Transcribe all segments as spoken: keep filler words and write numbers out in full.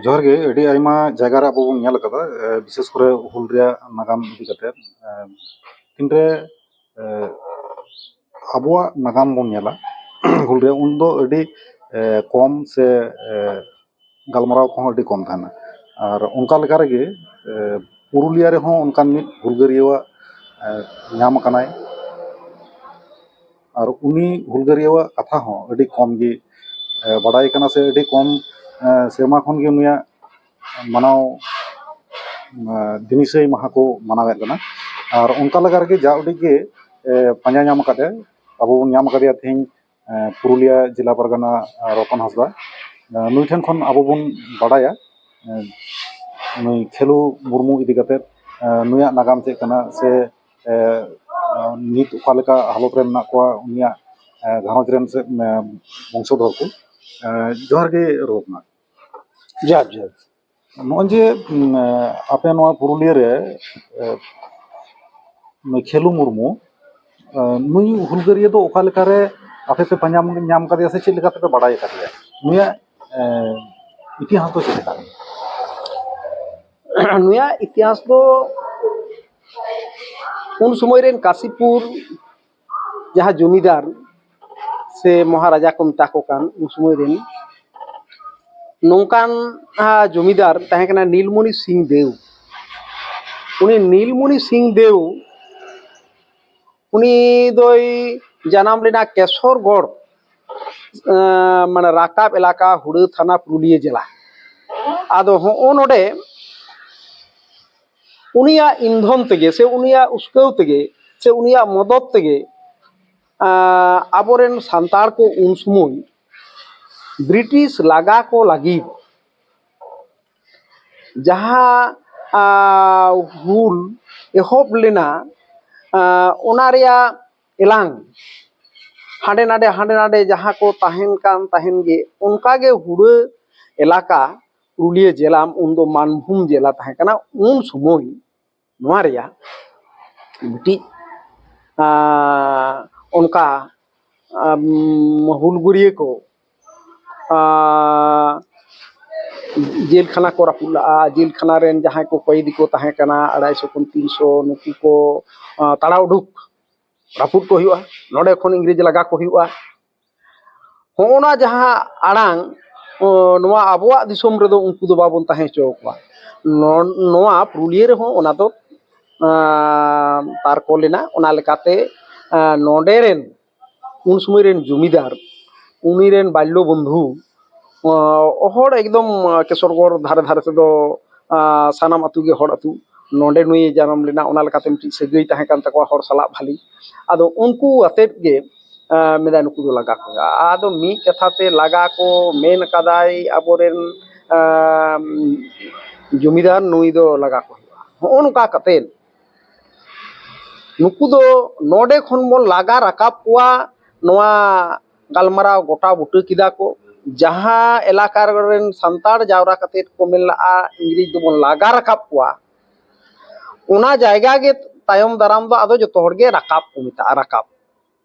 ᱡᱚᱦᱟᱨ ᱜᱮ᱾ ᱟᱹᱰᱤ ᱟᱭᱢᱟ ᱡᱟᱭᱜᱟ ᱨᱮ ᱟᱵᱚ ᱵᱚᱱ ᱧᱮᱞ ᱟᱠᱟᱫᱟ, ᱮ, ᱵᱤᱥᱮᱥ ᱠᱚᱨᱮ ᱦᱩᱞ ᱨᱮᱭᱟᱜ ᱱᱟᱜᱟᱢ ᱤᱫᱤ ᱠᱟᱛᱮ, ᱮ, ᱛᱤᱱᱨᱮ, ᱮ, ᱟᱵᱚᱣᱟᱜ ᱱᱟᱜᱟᱢ ᱵᱚᱱ ᱧᱮᱞᱟ ᱦᱩᱞ ᱨᱮᱭᱟᱜ, ᱩᱱᱫᱚ ᱟᱹᱰᱤ, ᱮ, ᱠᱚᱢ ᱥᱮ, ᱮ, ᱜᱟᱞᱢᱟᱨᱟᱣ ᱠᱚᱦᱚᱸ ᱟᱹᱰᱤ ᱠᱚᱢ ᱛᱟᱦᱮᱱᱟ᱾ ᱟᱨ ᱚᱱᱠᱟ ᱞᱮᱠᱟ ᱨᱮᱜᱮ, ᱮ, ᱯᱩᱨᱩᱞᱤᱭᱟ ᱨᱮᱦᱚᱸ ᱚᱱᱠᱟᱱ ᱢᱤᱫ ᱦᱩᱞᱜᱟᱹᱨᱤᱭᱟᱹᱣᱟᱜ, ᱮ, ᱧᱟᱢ ᱟᱠᱟᱱᱟᱭ᱾ ᱟᱨ ᱩᱱᱤ ᱦᱩᱞᱜᱟᱹᱨᱤᱭᱟᱹᱣᱟᱜ ᱠᱟᱛᱷᱟ ᱦᱚᱸ ᱟᱹᱰᱤ ᱠᱚᱢ ᱜᱮ, ᱮ, ᱵᱟᱰᱟᱭ ᱠᱟᱱᱟ, ᱥᱮ ᱟᱹᱰᱤ ᱠᱚᱢ, ᱮ, ᱥᱮᱨᱢᱟ ᱠᱷᱚᱱ ᱜᱮ ᱩᱱᱤᱭᱟᱜ ᱢᱟᱱᱟᱣ, ᱮ, ᱫᱤᱱᱤᱥᱟᱹᱭ ᱢᱟᱦᱟ ᱠᱚ ᱢᱟᱱᱟᱣᱮᱫ ᱠᱟᱱᱟ᱾ ᱟᱨ ᱚᱱᱠᱟ ᱞᱮᱠᱟ ᱨᱮᱜᱮ ᱡᱟ ᱩᱰᱤᱡ ᱜᱮ, ᱮ, ᱯᱟᱸᱡᱟ ᱧᱟᱢ ᱟᱠᱟᱫ ᱟᱵᱚ ᱵᱚᱱ ᱧᱟᱢ ᱟᱠᱟᱫᱮᱭᱟ ᱛᱮᱦᱮᱧ, ᱮ, ᱯᱩᱨᱩᱞᱤᱭᱟᱹ ᱡᱮᱞᱟ ᱯᱟᱨᱜᱟᱱᱟ, ᱮ, ᱨᱚᱛᱚᱱ ᱦᱟᱸᱥᱫᱟ᱾ ᱮ, ᱱᱩᱭ ᱴᱷᱮᱱ ᱠᱷᱚᱱ ᱟᱵᱚ ᱵᱚᱱ ᱵᱟᱰᱟᱭᱟ, ᱮ, ᱱᱩᱭ ᱠᱷᱮᱞᱩ ᱢᱩᱨᱢᱩ ᱤᱫᱤ ᱠᱟᱛᱮ, ᱮ, ᱱᱩᱭᱟᱜ ᱱᱟᱜᱟᱢ ᱪᱮᱫ ᱠᱟᱱᱟ, ᱥᱮ, ᱮ, ᱱᱤᱛ ᱚᱠᱟ ᱞᱮᱠᱟ ᱦᱟᱞᱚᱛ ᱨᱮ ᱢᱮᱱᱟᱜ ᱠᱚᱣᱟ ᱩᱱᱤᱭᱟᱜ, ᱮ, ᱜᱷᱟᱨᱚᱸᱡᱽ ᱨᱮᱱ ᱥᱮ, ᱮ, ᱵᱚᱝᱥᱚᱫᱷᱚᱨ ᱠᱚ᱾ ᱮ, ᱡᱚᱦᱟᱨ ᱜᱮ ᱨᱚᱜᱷᱩᱱᱟᱛᱷ᱾ ᱡᱚᱦᱟᱨ, ᱡᱚᱦᱟᱨ᱾ ᱱᱚᱜᱼᱚᱭ ᱡᱮ, ᱩᱢ, ᱮ, ᱟᱯᱮ ᱱᱚᱣᱟ ᱯᱩᱨᱩᱞᱤᱭᱟᱹ ᱨᱮ, ᱮ, ᱱᱩᱭ ᱠᱷᱮᱞᱩ ᱢᱩᱨᱢᱩ, ᱮ, ᱱᱩᱭ ᱦᱩᱞᱜᱟᱹᱨᱤᱭᱟᱹ ᱫᱚ ᱚᱠᱟ ᱞᱮᱠᱟᱨᱮ ᱟᱯᱮ ᱯᱮ ᱯᱟᱸᱡᱟ ᱧᱟᱢ ᱠᱟᱫᱮᱭᱟ, ᱥᱮ ᱪᱮᱫ ᱞᱮᱠᱟ ᱛᱮᱯᱮ ᱵᱟᱲᱟᱭ ᱟᱠᱟᱫᱮᱭᱟ? ᱱᱩᱭᱟᱜ, ᱮ, ᱤᱛᱤᱦᱟᱥ ᱫᱚ ᱪᱮᱫ ᱞᱮᱠᱟ? ᱱᱩᱭᱟᱜ ᱤᱛᱤᱦᱟᱥ ᱫᱚ ᱩᱱ ᱥᱚᱢᱚᱭ ᱨᱮᱱ ᱠᱟᱥᱤᱯᱩᱨ ᱡᱟᱦᱟᱸ ᱡᱚᱢᱤᱫᱟᱨ ᱥᱮ ᱢᱚᱦᱟᱨᱟᱡᱟ ᱠᱚ ᱢᱮᱛᱟ ᱠᱚ ᱠᱟᱱ, ᱩᱱ ᱥᱚᱢᱚᱭ ᱨᱮᱱ ᱱᱚᱝᱠᱟᱱ, ᱟ, ᱡᱚᱢᱤᱫᱟᱨ ᱛᱟᱦᱮᱸ ᱠᱟᱱᱟ ᱱᱤᱞᱢᱚᱱᱤ ᱥᱤᱝ ᱫᱮᱣ᱾ ᱩᱱᱤ ᱱᱤᱞᱢᱚᱱᱤ ᱥᱤᱝ ᱫᱮᱣ, ᱩᱱᱤ ᱫᱚᱭ ᱡᱟᱱᱟᱢ ᱞᱮᱱᱟ ᱠᱮᱥᱚᱨᱜᱚᱲ, ᱮᱸ, ᱢᱟᱱᱮ ᱨᱟᱠᱟᱵ ᱮᱞᱟᱠᱟ, ᱦᱩᱲᱟᱹ ᱛᱷᱟᱱᱟ, ᱯᱩᱨᱩᱞᱤᱭᱟᱹ ᱡᱮᱞᱟ᱾ ᱟᱫᱚ ᱦᱚᱸᱜᱼᱚ ᱱᱚᱰᱮ ᱩᱱᱤᱭᱟᱜ ᱤᱱᱫᱷᱚᱱ ᱛᱮᱜᱮ ᱥᱮ ᱩᱱᱤᱭᱟᱜ ᱩᱥᱠᱟᱹᱣ ᱛᱮᱜᱮ ᱥᱮ ᱩᱱᱤᱭᱟᱜ ᱢᱚᱫᱚᱛ ᱛᱮᱜᱮ, ᱟᱸ, ᱟᱵᱚᱨᱮᱱ ᱥᱟᱱᱛᱟᱲ ᱠᱚ ᱩᱱ ᱥᱚᱢᱚᱭ ᱵᱨᱤᱴᱤᱥ ᱞᱟᱜᱟ ᱠᱚ ᱞᱟᱹᱜᱤᱫ ᱡᱟᱦᱟᱸ, ᱟᱸ, ᱦᱩᱞ ᱮᱦᱚᱵ ᱞᱮᱱᱟ, ᱟᱸ, ᱚᱱᱟ ᱨᱮᱭᱟᱜ ᱮᱞᱟᱝ ᱦᱟᱸᱰᱮ ᱱᱟᱰᱮ, ᱦᱟᱸᱰᱮ ᱱᱟᱰᱮ ᱡᱟᱦᱟᱸ ᱠᱚ ᱛᱟᱦᱮᱱ ᱠᱟᱱ ᱛᱟᱦᱮᱱ ᱜᱮ, ᱚᱱᱠᱟ ᱜᱮ ᱦᱩᱲᱟᱹ ᱮᱞᱟᱠᱟ, ᱯᱩᱨᱩᱞᱤᱭᱟᱹ ᱡᱮᱞᱟ, ᱩᱱᱫᱚ ᱢᱟᱱᱵᱷᱩᱢ ᱡᱮᱞᱟ ᱛᱟᱦᱮᱸ ᱠᱟᱱᱟ ᱩᱱ ᱥᱚᱢᱚᱭ᱾ ᱱᱚᱣᱟ ᱨᱮᱭᱟᱜ ᱢᱤᱫᱴᱤᱡ, ᱟᱸ, ᱚᱱᱠᱟ, ᱟᱢ, ᱦᱩᱞᱜᱟᱹᱨᱤᱭᱟᱹ ᱠᱚ ᱟᱨ ᱡᱮᱞ ᱠᱷᱟᱱᱟ ᱠᱚ ᱨᱟᱹᱯᱩᱫ ᱞᱟᱜᱼᱟ᱾ ᱡᱮᱞ ᱠᱷᱟᱱᱟ ᱨᱮᱱ ᱡᱟᱦᱟᱸᱭ ᱠᱚ ᱠᱚᱭᱮᱫᱤ ᱠᱚ ᱛᱟᱦᱮᱸ ᱠᱟᱱᱟ, ᱟᱲᱟᱭᱥᱚ ᱠᱷᱚᱱ ᱛᱤᱱᱥᱚ, ᱱᱩᱠᱩ ᱠᱚ, ᱟᱸ, ᱛᱟᱲᱟᱣ ᱩᱰᱩᱠ, ᱨᱟᱹᱯᱩᱫ ᱠᱚ ᱦᱩᱭᱩᱜᱼᱟ, ᱱᱚᱰᱮ ᱠᱷᱚᱱ ᱤᱝᱨᱮᱡᱽ ᱞᱟᱜᱟ ᱠᱚ ᱦᱩᱭᱩᱜᱼᱟ᱾ ᱦᱚᱸᱜᱼᱚ ᱱᱟ ᱡᱟᱦᱟᱸ ᱟᱲᱟᱝ, ᱚ, ᱱᱚᱣᱟ ᱟᱵᱚᱣᱟᱜ ᱫᱤᱥᱚᱢ ᱨᱮᱫᱚ ᱩᱱᱠᱩ ᱫᱚ ᱵᱟᱵᱚᱱ ᱛᱟᱦᱮᱸ ᱦᱚᱪᱚ ᱟᱠᱚᱣᱟ᱾ ᱱᱚ-, ᱱᱚᱣᱟ ᱯᱩᱨᱩᱞᱤᱭᱟᱹ ᱨᱮᱦᱚᱸ ᱚᱱᱟ ᱫᱚ, ᱟᱸ, ᱛᱟᱨᱠᱚ ᱞᱮᱱᱟ᱾ ᱚᱱᱟ ᱞᱮᱠᱟᱛᱮ, ᱟᱸ, ᱱᱚᱰᱮ ᱨᱮᱱ ᱩᱱ ᱥᱚᱢᱚᱭ ᱨᱮᱱ ᱡᱚᱢᱤᱫᱟᱨ, ᱩᱱᱤ ᱨᱮᱱ ᱵᱟᱞᱭᱚ ᱵᱚᱱᱫᱷᱩ, ᱚ, ᱦᱚᱲ ᱮᱠᱫᱚᱢ, ᱠᱮᱥᱚᱨᱜᱚᱲ ᱫᱷᱟᱨᱮ ᱫᱷᱟᱨᱮ ᱛᱮᱫᱚ, ᱟ, ᱥᱟᱱᱟᱢ ᱟᱹᱛᱩ ᱜᱮ ᱦᱚᱲ ᱟᱹᱛᱩ᱾ ᱱᱚᱰᱮ ᱱᱩᱭᱮ ᱡᱟᱱᱟᱢ ᱞᱮᱱᱟ, ᱚᱱᱟ ᱞᱮᱠᱟᱛᱮ ᱢᱤᱫᱴᱤᱡ ᱥᱟᱹᱜᱟᱹᱭ ᱛᱟᱦᱮᱸ ᱠᱟᱱ ᱛᱟᱠᱚᱣᱟ ᱦᱚᱲ ᱥᱟᱞᱟᱜ ᱵᱷᱟᱹᱞᱤ᱾ ᱟᱫᱚ ᱩᱱᱠᱩ ᱟᱛᱮᱫ ᱜᱮ, ᱟ, ᱢᱮᱱᱫᱟᱭ, "ᱱᱩᱠᱩ ᱫᱚ ᱞᱟᱜᱟ ᱠᱚ ᱦᱩᱭᱩᱜᱼᱟ᱾" ᱟᱫᱚ ᱢᱤᱫ ᱠᱟᱛᱷᱟ ᱛᱮ ᱞᱟᱜᱟ ᱠᱚ ᱢᱮᱱ ᱠᱟᱫᱟᱭ ᱟᱵᱚᱨᱮᱱ, ᱟ, ᱡᱚᱢᱤᱫᱟᱨ, "ᱱᱩᱭ ᱫᱚ ᱞᱟᱜᱟ ᱠᱚ ᱦᱩᱭᱩᱜᱼᱟ᱾" ᱦᱚᱸᱜᱼᱚ ᱱᱚᱝᱠᱟ ᱠᱟᱛᱮᱫ ᱱᱩᱠᱩ ᱫᱚ ᱱᱚᱰᱮ ᱠᱷᱚᱱ ᱵᱚᱱ ᱞᱟᱜᱟ ᱨᱟᱠᱟᱵ ᱠᱚᱣᱟ, ᱱᱚᱣᱟ ᱜᱟᱞᱢᱟᱨᱟᱣ ᱜᱚᱴᱟ ᱵᱩᱴᱟᱹ ᱠᱮᱫᱟ ᱠᱚ᱾ ᱡᱟᱦᱟᱸ ᱮᱞᱟᱠᱟ ᱨᱮᱱ ᱥᱟᱱᱛᱟᱲ ᱡᱟᱣᱨᱟ ᱠᱟᱛᱮᱫ ᱠᱚ ᱢᱮᱱ ᱞᱟᱜᱼᱟ, "ᱤᱝᱨᱮᱡᱽ ᱫᱚᱵᱚᱱ ᱞᱟᱜᱟ ᱨᱟᱠᱟᱵ ᱠᱚᱣᱟ", ᱚᱱᱟ ᱡᱟᱭᱜᱟ ᱜᱮ ᱛᱟᱭᱚᱢ ᱫᱟᱨᱟᱢ ᱫᱚ ᱟᱫᱚ ᱡᱚᱛᱚ ᱦᱚᱲ ᱜᱮ ᱨᱟᱠᱟᱵ ᱠᱚ ᱢᱮᱛᱟᱜᱼᱟ, ᱨᱟᱠᱟᱵ᱾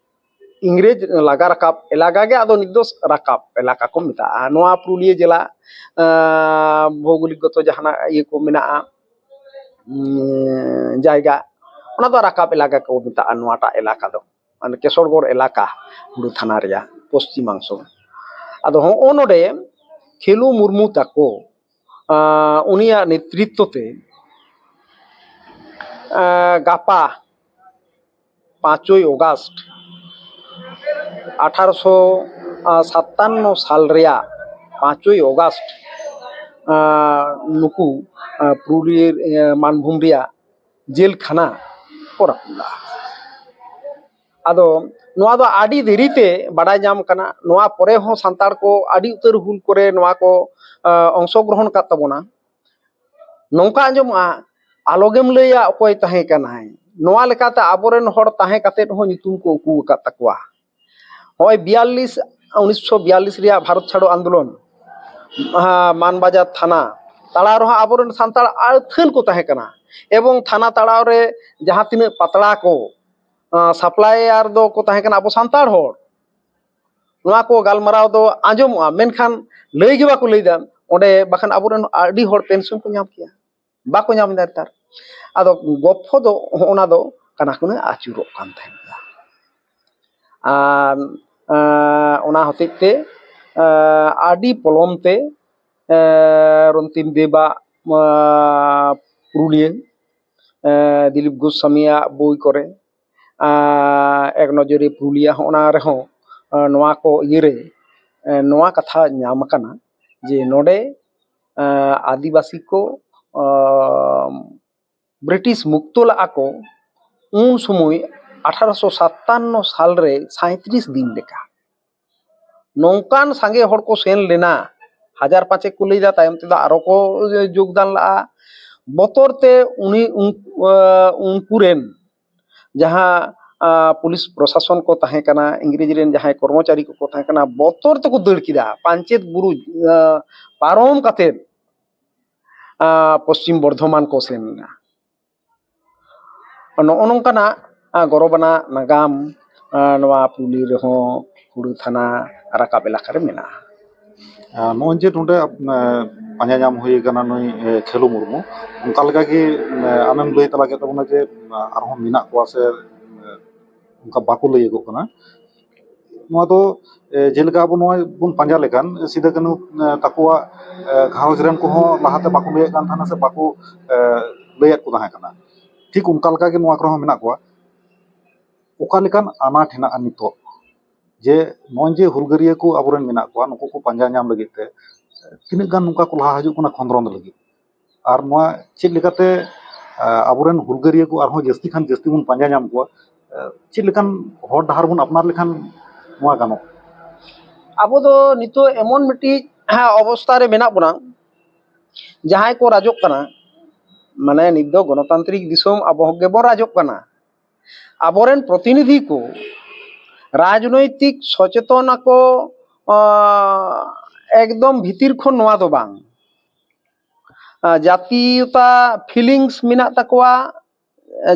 ᱤᱝᱨᱮᱡᱽ ᱞᱟᱜᱟ ᱨᱟᱠᱟᱵ ᱮᱞᱟᱠᱟ ᱜᱮ ᱟᱫᱚ ᱱᱤᱛ ᱫᱚ ᱨᱟᱠᱟᱵ ᱮᱞᱟᱠᱟ ᱠᱚ ᱢᱮᱛᱟᱜᱼᱟ᱾ ᱱᱚᱣᱟ ᱯᱩᱨᱩᱞᱤᱭᱟᱹ ᱡᱮᱞᱟ, ᱟᱸ, ᱵᱷᱳᱣᱜᱳᱞᱤᱠ ᱜᱚᱛᱚ ᱡᱟᱦᱟᱱᱟᱜ ᱤᱭᱟᱹ ᱠᱚ ᱢᱮᱱᱟᱜᱼᱟ, ᱩᱸ, ᱡᱟᱭᱜᱟ, ᱚᱱᱟ ᱫᱚ ᱨᱟᱠᱟᱵ ᱮᱞᱟᱠᱟ ᱠᱚ ᱢᱮᱛᱟᱜᱼᱟ ᱱᱚᱣᱟᱴᱟᱜ ᱮᱞᱟᱠᱟ ᱫᱚ, ᱢᱟᱱᱮ ᱠᱮᱥᱚᱨᱜᱚᱲ ᱮᱞᱟᱠᱟ, ᱦᱩᱲᱩ ᱛᱷᱟᱱᱟ ᱨᱮᱭᱟᱜ ᱯᱚᱥᱪᱤᱢᱟᱝᱥᱚ᱾ ᱟᱫᱚ ᱦᱚᱸᱜᱼᱚ ᱱᱚᱰᱮ ᱠᱷᱮᱞᱩ ᱢᱩᱨᱢᱩ ᱛᱟᱠᱚ, ᱟᱸ, ᱩᱱᱤᱭᱟᱜ ᱱᱮᱛᱨᱤᱛᱛᱚ ᱛᱮ, ᱟᱸ, ᱜᱟᱯᱟ ᱯᱟᱸᱪᱚᱭ ᱚᱜᱟᱥᱴ ᱟᱴᱷᱟᱨᱚᱥᱚ ᱥᱟᱛᱟᱱᱱᱚ ᱥᱟᱞ ᱨᱮᱭᱟᱜ ᱯᱟᱸᱪᱚᱭ ᱚᱜᱟᱥᱴ, ᱟᱸ, ᱱᱩᱠᱩ, ᱟᱸ, ᱯᱩᱨᱩᱞᱤᱭᱟᱹ, ᱟᱸ, ᱢᱟᱱᱵᱷᱩᱢ ᱨᱮᱭᱟᱜ ᱡᱮᱞ ᱠᱷᱟᱱᱟ ᱠᱚ ᱨᱟᱹᱯᱩᱫ ᱞᱟᱜᱼᱟ᱾ ᱟᱫᱚ ᱱᱚᱣᱟ ᱫᱚ ᱟᱹᱰᱤ ᱫᱮᱨᱤᱛᱮ ᱵᱟᱰᱟᱭ ᱧᱟᱢ ᱠᱟᱱᱟ᱾ ᱱᱚᱣᱟ ᱯᱚᱨᱮ ᱦᱚᱸ ᱥᱟᱱᱛᱟᱲ ᱠᱚ ᱟᱹᱰᱤ ᱩᱛᱟᱹᱨ ᱦᱩᱞ ᱠᱚᱨᱮ ᱱᱚᱣᱟ ᱠᱚ, ᱟᱸ, ᱚᱝᱥᱚᱜᱨᱚᱦᱚᱱ ᱠᱟᱫ ᱛᱟᱵᱚᱱᱟ᱾ ᱱᱚᱝᱠᱟ ᱟᱸᱡᱚᱢᱚᱜᱼᱟ, ᱟᱞᱚᱜᱮᱢ ᱞᱟᱹᱭᱟ ᱚᱠᱚᱭ ᱛᱟᱦᱮᱸ ᱠᱟᱱᱟᱭ᱾ ᱱᱚᱣᱟ ᱞᱮᱠᱟᱛᱮ ᱟᱵᱚᱨᱮᱱ ᱦᱚᱲ ᱛᱟᱦᱮᱸ ᱠᱟᱛᱮᱫ ᱦᱚᱸ ᱧᱩᱛᱩᱢ ᱠᱚ ᱩᱠᱩ ᱟᱠᱟᱫ ᱛᱟᱠᱚᱣᱟ᱾ ᱱᱚᱜᱼᱚᱭ ᱵᱤᱭᱟᱞᱞᱤᱥ, ᱩᱱᱤᱥᱥᱚ ᱵᱤᱭᱟᱞᱞᱤᱥ ᱨᱮᱭᱟᱜ ᱵᱷᱟᱨᱚᱛ ᱪᱷᱟᱲᱚ ᱟᱱᱫᱳᱞᱚᱱ, ᱟᱸ, ᱢᱟᱱᱵᱟᱡᱟᱨ ᱛᱷᱟᱱᱟ ᱛᱟᱲᱟᱣ ᱨᱮᱦᱚᱸ ᱟᱵᱚᱨᱮᱱ ᱥᱟᱱᱛᱟᱲ ᱟᱹᱛᱷᱟᱹᱱ ᱠᱚ ᱛᱟᱦᱮᱸ ᱠᱟᱱᱟ᱾ ᱮᱵᱚᱝ ᱛᱷᱟᱱᱟ ᱛᱟᱲᱟᱣ ᱨᱮ ᱡᱟᱦᱟᱸ ᱛᱤᱱᱟᱹᱜ ᱯᱟᱛᱲᱟ ᱠᱚ, ᱟᱸ, ᱥᱟᱯᱞᱟᱭᱟᱨ ᱫᱚ ᱠᱚ ᱛᱟᱦᱮᱸ ᱠᱟᱱᱟ ᱟᱵᱚ ᱥᱟᱱᱛᱟᱲ ᱦᱚᱲ᱾ ᱱᱚᱣᱟ ᱠᱚ ᱜᱟᱞᱢᱟᱨᱟᱣ ᱫᱚ ᱟᱸᱡᱚᱢᱚᱜᱼᱟ, ᱢᱮᱱᱠᱷᱟᱱ ᱞᱟᱹᱭ ᱜᱮ ᱵᱟᱠᱚ ᱞᱟᱹᱭᱫᱟ᱾ ᱚᱸᱰᱮ ᱵᱟᱠᱷᱟᱱ ᱟᱵᱚᱨᱮᱱ ᱟᱹᱰᱤ ᱦᱚᱲ ᱯᱮᱱᱥᱚᱱ ᱠᱚ ᱧᱟᱢ ᱠᱮᱭᱟ, ᱵᱟᱠᱚ ᱧᱟᱢ ᱮᱫᱟ ᱱᱮᱛᱟᱨ᱾ ᱟᱫᱚ ᱜᱚᱯᱷᱚ ᱫᱚ ᱦᱚᱸᱜᱼᱚ ᱱᱟ ᱫᱚ ᱠᱟᱱᱟ ᱠᱚ ᱟᱹᱪᱩᱨᱚᱜ ᱠᱟᱱ ᱛᱟᱦᱮᱸᱫ ᱜᱮᱭᱟ᱾ ᱟᱨ ᱮᱸ, ᱚᱱᱟ ᱦᱚᱛᱮᱡ ᱛᱮ ᱮᱸ, ᱟᱹᱰᱤ ᱯᱚᱞᱚᱢ ᱛᱮ ᱮᱸ, ᱨᱚᱱᱛᱤᱢ ᱫᱮᱵᱟᱜ ᱮᱸ, ᱯᱩᱨᱩᱞᱤᱭᱟᱹ ᱮᱸ, ᱫᱤᱞᱤᱯ ᱜᱳᱥᱟᱢᱤᱭᱟᱜ ᱵᱳᱭ ᱠᱚᱨᱮ ᱮᱸ, ᱮᱠ ᱱᱚᱡᱚᱨᱤ ᱯᱩᱨᱩᱞᱤᱭᱟ, ᱦᱚᱸᱜᱼᱚ ᱱᱟ ᱨᱮᱦᱚᱸ ᱮᱸ, ᱱᱚᱣᱟ ᱠᱚ ᱤᱭᱟᱹᱨᱮ ᱮᱸ, ᱱᱚᱣᱟ ᱠᱟᱛᱷᱟ ᱧᱟᱢ ᱟᱠᱟᱱᱟ ᱡᱮ ᱱᱚᱰᱮ ᱮᱸ, ᱟᱹᱫᱤᱵᱟᱹᱥᱤ ᱠᱚ ᱮᱸ, ᱵᱨᱤᱴᱤᱥ ᱢᱩᱠᱛᱚ ᱞᱟᱜᱼᱟ ᱠᱚ ᱩᱱ ᱥᱚᱢᱚᱭ ᱟᱴᱷᱟᱨᱚᱥᱚ ᱥᱟᱛᱟᱱᱱᱚ ᱥᱟᱞᱨᱮ ᱥᱟᱸᱭᱛᱨᱤᱥ ᱫᱤᱱ ᱞᱮᱠᱟ᱾ ᱱᱚᱝᱠᱟᱱ ᱥᱟᱸᱜᱮ ᱦᱚᱲ ᱠᱚ ᱥᱮᱱ ᱞᱮᱱᱟ, ᱦᱟᱡᱟᱨ ᱯᱟᱸᱪᱮᱠ ᱠᱚ ᱞᱟᱹᱭᱫᱟ, ᱛᱟᱭᱚᱢ ᱛᱮᱫᱚ ᱟᱨᱚ ᱠᱚ ᱡᱳᱜᱽᱫᱟᱱ ᱞᱟᱜᱼᱟ᱾ ᱵᱚᱛᱚᱨ ᱛᱮ ᱩᱱᱤ ᱩᱱ-, ᱩᱱᱠᱩ ᱨᱮᱱ ᱡᱟᱦᱟᱸ ᱟᱸ, ᱯᱩᱞᱤᱥ ᱯᱨᱚᱥᱟᱥᱚᱱ ᱠᱚ ᱛᱟᱦᱮᱸ ᱠᱟᱱᱟ, ᱤᱝᱨᱮᱡᱽ ᱨᱮᱱ ᱡᱟᱦᱟᱸᱭ ᱠᱚᱨᱢᱚᱪᱟᱨᱤ ᱠᱚᱠᱚ ᱛᱟᱦᱮᱸ ᱠᱟᱱᱟ, ᱵᱚᱛᱚᱨ ᱛᱮᱠᱚ ᱫᱟᱹᱲ ᱠᱮᱫᱟ᱾ ᱯᱟᱧᱪᱮᱛ ᱵᱩᱨᱩ ᱟᱸ, ᱯᱟᱨᱚᱢ ᱠᱟᱛᱮᱫ ᱟᱸ, ᱯᱚᱥᱪᱤᱢ ᱵᱚᱨᱫᱷᱚᱢᱟᱱ ᱠᱚ ᱥᱮᱱ ᱮᱱᱟ᱾ ᱱᱚᱜᱼᱚ ᱱᱚᱝᱠᱟᱱᱟᱜ ᱟᱸ, ᱜᱚᱨᱚᱵᱟᱱᱟᱜ ᱱᱟᱜᱟᱢ ᱟᱸ, ᱱᱚᱣᱟ ᱯᱩᱨᱩᱞᱤᱭᱟᱹ ᱨᱮᱦᱚᱸ ᱦᱩᱲᱩ ᱛᱷᱟᱱᱟ ᱨᱟᱠᱟᱵ ᱮᱞᱟᱠᱟ ᱨᱮ ᱢᱮᱱᱟᱜᱼᱟ᱾ ᱟᱨ ᱱᱚᱜᱼᱚᱭ ᱡᱮ ᱱᱚᱰᱮ ᱟᱯ-, ᱮ, ᱯᱟᱸᱡᱟ ᱧᱟᱢ ᱦᱩᱭ ᱟᱠᱟᱱᱟ ᱱᱩᱭ, ᱮ, ᱠᱷᱮᱞᱩ ᱢᱩᱨᱢᱩ, ᱚᱱᱠᱟ ᱞᱮᱠᱟᱜᱮ, ᱮ, ᱟᱢᱮᱢ ᱞᱟᱹᱭ ᱛᱟᱞᱟ ᱠᱮᱫ ᱛᱟᱵᱚᱱᱟ ᱡᱮ, ᱮ, ᱟᱨᱦᱚᱸ ᱢᱮᱱᱟᱜ ᱠᱚᱣᱟ ᱥᱮ, ᱮ, ᱚᱱᱠᱟ ᱵᱟᱠᱚ ᱞᱟᱹᱭᱟᱹᱜᱚᱜ ᱠᱟᱱᱟ᱾ ᱱᱚᱣᱟ ᱫᱚ, ᱮ, ᱡᱮᱞᱮᱠᱟ ᱟᱵᱚ ᱱᱚᱣᱟ ᱵᱚᱱ ᱯᱟᱸᱡᱟ ᱞᱮᱠᱷᱟᱱ, ᱥᱤᱫᱩ ᱠᱟᱹᱱᱦᱩ, ᱮ, ᱛᱟᱠᱚᱣᱟᱜ, ᱮ, ᱜᱷᱟᱨᱚᱸᱡᱽ ᱨᱮᱱ ᱠᱚᱦᱚᱸ ᱞᱟᱦᱟᱛᱮ ᱵᱟᱠᱚ ᱞᱟᱹᱭᱮᱫ ᱠᱟᱱ ᱛᱟᱦᱮᱱᱟ ᱥᱮ ᱵᱟᱠᱚ, ᱮ, ᱞᱟᱹᱭᱟᱫ ᱠᱚ ᱛᱟᱦᱮᱸ ᱠᱟᱱᱟ, ᱴᱷᱤᱠ ᱚᱱᱠᱟ ᱞᱮᱠᱟᱜᱮ ᱱᱚᱣᱟ ᱠᱚᱨᱮ ᱦᱚᱸ ᱢᱮᱱᱟᱜ ᱠᱚᱣᱟ᱾ ᱚᱠᱟ ᱞᱮᱠᱟᱱ ᱟᱱᱟᱴ ᱦᱮᱱᱟᱜᱼᱟ ᱱᱤᱛᱚᱜ, ᱡᱮ ᱱᱚᱜᱼᱚᱭ ᱡᱮ ᱦᱩᱞᱜᱟᱹᱨᱤᱭᱟᱹ ᱠᱚ ᱟᱵᱚᱨᱮᱱ ᱢᱮᱱᱟᱜ ᱠᱚᱣᱟ, ᱱᱩᱠᱩ ᱠᱚ ᱯᱟᱸᱡᱟ ᱧᱟᱢ ᱞᱟᱹᱜᱤᱫ ᱛᱮ ᱛᱤᱱᱟᱹᱜ ᱜᱟᱱ ᱱᱚᱝᱠᱟ ᱠᱚ ᱞᱟᱦᱟ ᱦᱤᱡᱩᱜ ᱠᱟᱱᱟ ᱠᱷᱚᱸᱫᱽᱨᱚᱸᱫᱽ ᱞᱟᱹᱜᱤᱫ, ᱟᱨ ᱱᱚᱣᱟ ᱪᱮᱫ ᱞᱮᱠᱟᱛᱮ, ᱟ, ᱟᱵᱚᱨᱮᱱ ᱦᱩᱞᱜᱟᱹᱨᱤᱭᱟᱹ ᱠᱚ ᱟᱨᱦᱚᱸ ᱡᱟᱹᱥᱛᱤ ᱠᱷᱟᱱ ᱡᱟᱹᱥᱛᱤ ᱵᱚᱱ ᱯᱟᱸᱡᱟ ᱧᱟᱢ ᱠᱚᱣᱟ, ᱟ, ᱪᱮᱫ ᱞᱮᱠᱟᱱ ᱦᱚᱨ ᱰᱟᱦᱟᱨ ᱵᱚᱱ ᱟᱯᱱᱟᱨ ᱞᱮᱠᱷᱟᱱ ᱱᱚᱣᱟ ᱜᱟᱱᱚᱜ? ᱟᱵᱚ ᱫᱚ ᱱᱤᱛᱚᱜ ᱮᱢᱚᱱ ᱢᱤᱫᱴᱤᱡ, ᱦᱮᱸ, ᱚᱵᱚᱥᱛᱷᱟ ᱨᱮ ᱢᱮᱱᱟᱜ ᱵᱚᱱᱟ, ᱡᱟᱦᱟᱸᱭ ᱠᱚ ᱨᱟᱡᱚᱜ ᱠᱟᱱᱟ, ᱢᱟᱱᱮ ᱱᱤᱛ ᱫᱚ ᱜᱚᱱᱚᱛᱟᱱᱛᱨᱤᱠ ᱫᱤᱥᱚᱢ ᱟᱵᱚ ᱜᱮᱵᱚᱱ ᱨᱟᱡᱚᱜ ᱠᱟᱱᱟ, ᱟᱵᱚᱨᱮᱱ ᱯᱨᱚᱛᱤᱱᱤᱫᱷᱤ ᱠᱚ ᱨᱟᱡᱽᱱᱳᱭᱛᱤᱠ ᱥᱚᱪᱮᱛᱚᱱ ᱟᱠᱚ, ᱟᱸ, ᱮᱠᱫᱚᱢ ᱵᱷᱤᱛᱤᱨ ᱠᱷᱚᱱ ᱱᱚᱣᱟ ᱫᱚ ᱵᱟᱝ᱾ ᱟᱸ, ᱡᱟᱛᱤᱭᱚᱛᱟ feelings ᱢᱮᱱᱟᱜ ᱛᱟᱠᱚᱣᱟ,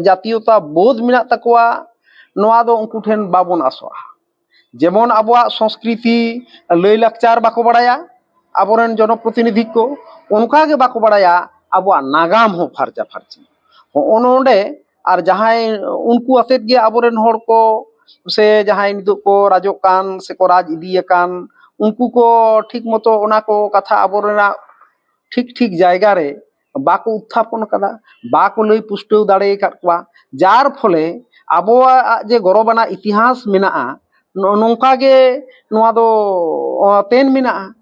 ᱡᱟᱛᱤᱭᱚᱛᱟ ᱵᱳᱫᱷ ᱢᱮᱱᱟᱜ ᱛᱟᱠᱚᱣᱟ, ᱱᱚᱣᱟ ᱫᱚ ᱩᱱᱠᱩ ᱴᱷᱮᱱ ᱵᱟᱵᱚᱱ ᱟᱥᱚᱜᱼᱟ᱾ ᱡᱮᱢᱚᱱ ᱟᱵᱚᱣᱟᱜ ᱥᱚᱝᱥᱠᱨᱤᱛᱤ, ᱞᱟᱹᱭ ᱞᱟᱠᱪᱟᱨ ᱵᱟᱠᱚ ᱵᱟᱲᱟᱭᱟ ᱟᱵᱚᱨᱮᱱ ᱡᱚᱱᱚᱯᱨᱚᱛᱤᱱᱤᱫᱷᱤ ᱠᱚ, ᱚᱱᱠᱟ ᱜᱮ ᱵᱟᱠᱚ ᱵᱟᱲᱟᱭᱟ ᱟᱵᱚᱣᱟᱜ ᱱᱟᱜᱟᱢ ᱦᱚᱸ ᱯᱷᱟᱨᱪᱟ ᱯᱷᱟᱨᱪᱤ᱾ ᱦᱚᱸᱜᱼᱚ ᱱᱚᱰᱮ ᱟᱨ ᱡᱟᱦᱟᱸᱭ ᱩᱱᱠᱩ ᱟᱛᱮᱫ ᱜᱮ ᱟᱵᱚᱨᱮᱱ ᱦᱚᱲ ᱠᱚ ᱥᱮ ᱡᱟᱦᱟᱸᱭ ᱱᱤᱛᱚᱜ ᱠᱚ ᱨᱟᱡᱚᱜ ᱠᱟᱱ ᱥᱮᱠᱚ ᱨᱟᱡᱽ ᱤᱫᱤᱭᱟᱠᱟᱱ, ᱩᱱᱠᱩ ᱠᱚ ᱴᱷᱤᱠ ᱢᱚᱛᱚ ᱚᱱᱟ ᱠᱚ ᱠᱟᱛᱷᱟ ᱟᱵᱚᱨᱮᱱᱟᱜ ᱴᱷᱤᱠ ᱴᱷᱤᱠ ᱡᱟᱭᱜᱟ ᱨᱮ ᱵᱟᱠᱚ ᱩᱛᱛᱷᱟᱯᱚᱱ ᱟᱠᱟᱫᱟ, ᱵᱟᱠᱚ ᱞᱟᱹᱭ ᱯᱩᱥᱴᱟᱹᱣ ᱫᱟᱲᱮ ᱟᱠᱟᱫ ᱠᱚᱣᱟ᱾ ᱡᱟᱨ ᱯᱷᱚᱞᱮ ᱟᱵᱚᱣᱟᱜ ᱡᱮ ᱜᱚᱨᱚᱵᱟᱱᱟᱜ ᱤᱛᱤᱦᱟᱥ ᱢᱮᱱᱟᱜᱼᱟ, ᱱᱚ-, ᱱᱚᱝᱠᱟ ᱜᱮ ᱱᱚᱣᱟ ᱫᱚ, ᱚ, ᱛᱮᱱ ᱢᱮᱱᱟᱜᱼᱟ᱾